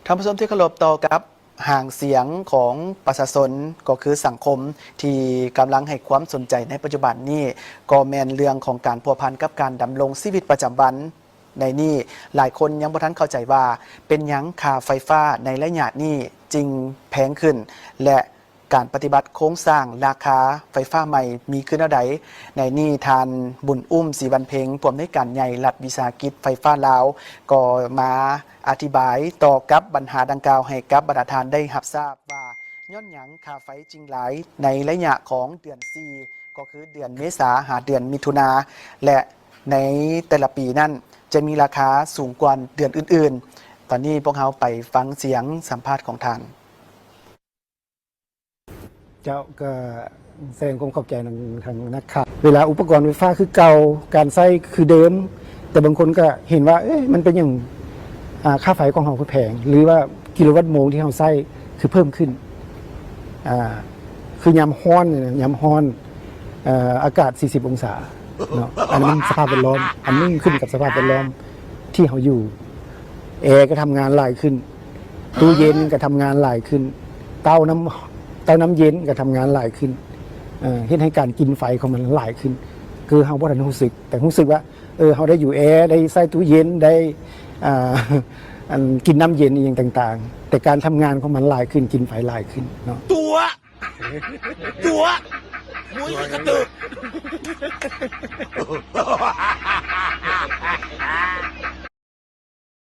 ທ່ານຜູ້ຊົມທີ່ເຄົາລົບ, ຕໍ່ກັບຫາງສຽງຂອງປະຊາຊົນ ກໍຄືສັງຄົມທີ່ກຳລັງໃຫ້ຄວາມສົນໃຈໃນປັດຈຸບັນນີ້ ກໍແມ່ນເລື່ອງຂອງການພົວພັນກັບການດຳລົງຊີວິດປະຈຳວັນ. ໃນນີ້ຫຼາຍຄົນຍັງບໍ່ທັນເຂົ້າໃຈວ່າ ເປັນຫຍັງຄ່າໄຟຟ້າໃນໄລຍະນີ້ຈຶ່ງແພງຂຶ້ນ ແລະ ການປະຕິບັດໂຄງສ້າງລາຄາໄຟຟ້າໃໝ່ມີຂຶ້ນແນວໃດ? ໃນນີ້ທ່ານ ບຸນອຸ້ມ ສີວັນເພັງ ຜູ້ອຳນວຍການໃຫຍ່ລັດວິສາຫະກິດໄຟຟ້າລາວ ກໍມາອະທິບາຍຕໍ່ກັບບັນຫາດັ່ງກ່າວໃຫ້ກັບບັນດາທ່ານໄດ້ຮັບຊາບວ່າ ຍ້ອນຫຍັງຄ່າໄຟຈຶ່ງຫຼາຍໃນໄລຍະຂອງເດືອນສີ່ ກໍຄືເດືອນເມສາຫາເດືອນມິຖຸນາ ແລະ ໃນແຕ່ລະປີນັ້ນຈະມີລາຄາສູງກວ່າເດືອນອື່ນໆ. ຕອນນີ້ພວກເຮົາໄປຟັງສຽງສຳພາດຂອງທ່ານ. ເຈົ້າ ກໍສະແດງຄວາມຂອບໃຈນຳທາງນັກຂ່າວ. ເວລາອຸປະກອນໄຟຟ້າຄືເກົ່າ, ການໃຊ້ຄືເດີມ, ແຕ່ບາງຄົນກໍເຫັນວ່າ ເອີ ມັນເປັນຫຍັງ ອາ ຄ່າໄຟຂອງເຮົາຄືແພງ ຫຼືວ່າກິໂລວັດໂມງທີ່ເຮົາໃຊ້ຄືເພີ່ມຂຶ້ນ ອາ ຄືຍາມຮ້ອນນີ້ນະ, ຍາມຮ້ອນ ເອີ ອາກາດສີ່ສິບອົງສາເນາະ, ອັນນັ້ນມັນສະພາບແວດລ້ອມ, ອັນນີ້ຂຶ້ນກັບສະພາບແວດລ້ອມທີ່ເຮົາຢູ່. ແອກໍທຳງານຫຼາຍຂຶ້ນ, ຕູ້ເຢັນກໍທຳງານຫຼາຍຂຶ້ນ, ເຕົານ້ຳ ເຕົານ້ຳເຢັນກໍທຳງານຫຼາຍຂຶ້ນ, ເອີ ເຮັດໃຫ້ການກິນໄຟຂອງມັນຫຼາຍຂຶ້ນ. ຄືເຮົາບໍ່ທັນຮູ້ສຶກ, ແຕ່ຮູ້ສຶກວ່າ ເອີ ເຮົາໄດ້ຢູ່ແອ, ໄດ້ໃຊ້ຕູ້ເຢັນ, ໄດ້ ອ່າ ອັນ ກິນນ້ຳເຢັນອີ່ຫຍັງຕ່າງໆ, ແຕ່ການທຳງານຂອງມັນຫຼາຍຂຶ້ນ, ກິນໄຟຫຼາຍຂຶ້ນເນາະ. ຕົວະ! ຕົວະ! ໝູຍກະຕຶກ!